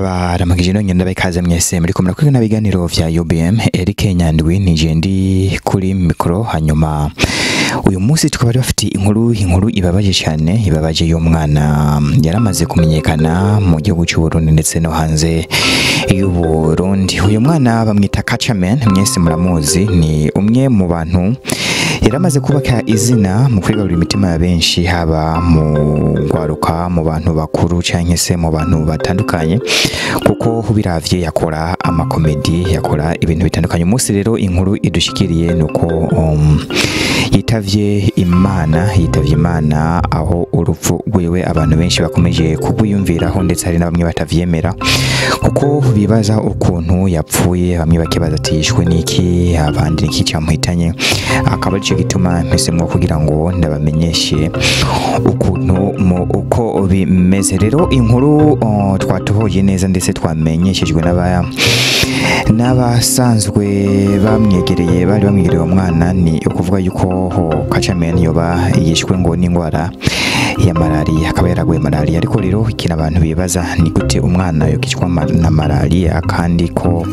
Ndabaramukije nongera ndabaha ikaze mwese muriko murakurikirana ibiganiro vya UBM. Eric Nyandwi nije ndi kuri mikoro. Hanyuma uyu munsi tukaba bafite inkuru ibabaje cyane, ibabaje y'umwana yaramaze kumenyekana mu gihugu cy'u Burundi ndetse no hanze y'u Burundi. Uyu mwana bamwita Kacaman, mwese muramuzi, ni umwe mu bantu yaramaze kubaka izina mu kwigarurira imitima ya benshi, haba mu gwaruka, mu bantu bakuru canke se mu bantu batandukanye, kuko biravye yakora amakomedi, yakora ibintu bitandukanye. Umunsi rero inkuru idushikiriye nuko yitavye Imana, aho urupfu rwiwe abantu benshi bakomeje kugwiyumviraho, ndetse hari na bamwe batavyemera kuko bibaza ukuntu yapfuye. Bamwe bakibaza ati yishwe niki, abandi niki cyamuhitanye. Akaba arico gituma mpisemwo kugira ngo ndabamenyeshe ukuntu uko bimeze. Rero inkuru twatohoye neza ndetse twamenyeshejwe n'abasanzwe bamwegereye, bari bamwegereye uwo mwana, ni ukuvuga yuko Kacaman yoba yishwe ngo n'ingwara ya malaria, akaba yaraguye malaria. Ariko rero ikintu abantu bibaza ni gute umwana yokicwa na malaria, kandi ko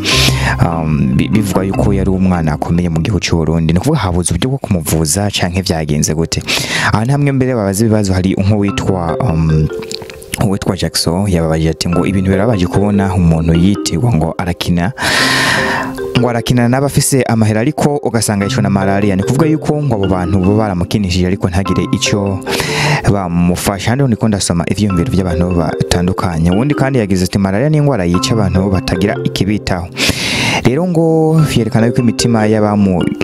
bivugwa yuko yari umwana akomeye mu gihugu cy'u Burundi. Ni ukuvuga habuze uburyo bwo kumuvuza canke vyagenze gute? Ahantu hamwe mbere babaza ibibazo, hari nk'uwitwa uwitwa Jackson yababaje ati ngo ibintu birabaje kubona umuntu yitirwa ngo arakina, ngo arakina n'abafise amahera, ariko ugasanga yishwe na malaria. Ni kuvuga yuko ngo abo bantu bo baramukinishije ariko ntagire ico bamufasha. Hano ndiko ndasoma ivyiyumviro by'abantu batandukanye. Uwundi kandi yagize ati malaria ni ingwara yica abantu batagira ikibitaho. Rero ngo vyerekana yuko imitima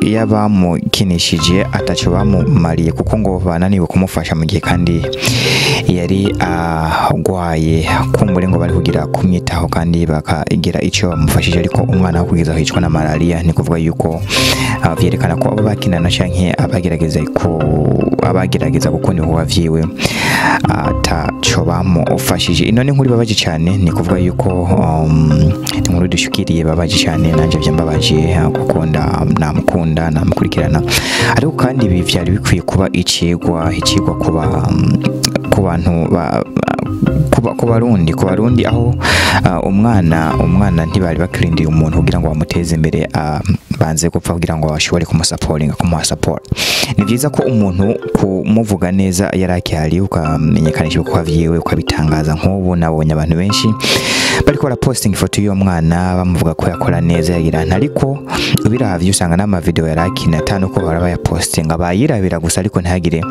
y'abamukinishije ataco bamumariye, kuko ngo bananiwe kumufasha mu gihe kandi yari agwaye. Kumbure ngo bari kugira kumwitaho kandi bakagira ico bamufashije, ariko umwana wo kugeza hicwa na malaria, ni kuvuga yuko vyerekana ko abo bakinana canke abagerageza gukunda ibikorwa vyiwe ataco bamufashije. Ino ni inkuru ibabaje cyane, ni kuvuga yuko inkuru dushikiriye babaje cyane, nanje vyambabaje kuko namukunda, namukurikirana. Ariko kandi ibi vyari bikwiye kuba icigwa kuba ku bantu ku Barundi, aho umwana ntibari bakirindiye umuntu kugira ngo bamuteze imbere, banze gupfa kugira ngo bashobore kumusaporinga, kumuha support. Ni vyiza ko umuntu kumuvuga neza yarakihari, ukamenyekanisha ibikorwa vyiwe, ukabitangaza. Nk'ubu nabonye abantu benshi bariko baraposting ifoto y'uwo mwana bamuvuga ko yakora neza, yagira, ariko ubiravye usanga n'ama video yarakina atanu ko bara bayapostinga, bayirabira gusa ariko ntihagire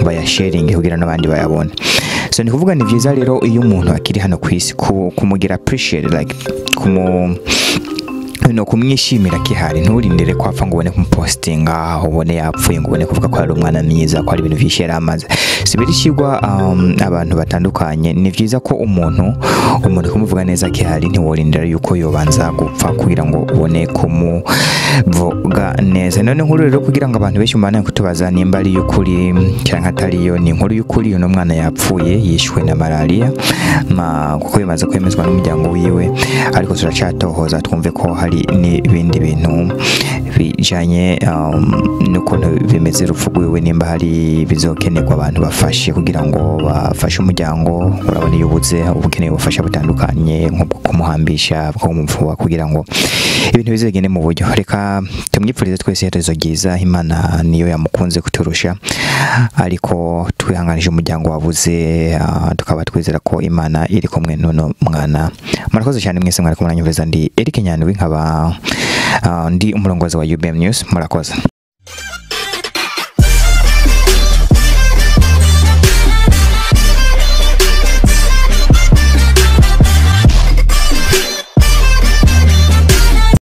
bayasharinge kugira n'abandi bayabone. So ni kuvuga ni vyiza rero iyo umuntu akiri hano kwisi kumugira appreciate, like kumwishimira kihari, nturindire ko apfa ngo ubone kumupostinga, ubone yapfuye ngo ubone kuvuga ko ari umwana mwiza, ko ari ibintu vyinshi yari amaze. Si birishigwa abantu batandukanye. Ni vyiza ko umuntu kumuvuga neza kihari, ntiworindira yuko yobanza gupfa kugira ngo ubone kumuvuga neza. None inkuru rero kugira ngo abantu benshi mubane kutubaza nimba ari y'ukuri canke atariyo, ni inkuru y'ukuri. Uno mwana yapfuye yishwe na malaria, kuko bimaze kwemezwa n'umuryango wiwe, ariko turacatohoza twumve ko hari n'ibindi bintu bijanye n'ukuntu bimeze urupfu rwiwe, nimba hari bizokenerwa abantu bafashe kugira ngo bafashe umuryango. Urabona iyo ubuze ubukeneye ubufasha butandukanye, nko kumuhambisha, kumupfuba, kugira ngo ibintu bizegende mu buryo. Reka tumwipfurize twese iherezo ryiza, Imana niyo yamukunze kuturusha, ariko twihanganije umuryango wabuze, tukaba twizera ko Imana iri kumwe n'uno mwana. Murakoze cyane mwese mwari kumwe nanyumviriza. Ndi Eric Nyandwi, nkaba ndi umurongozi wa UBM News. Murakoze.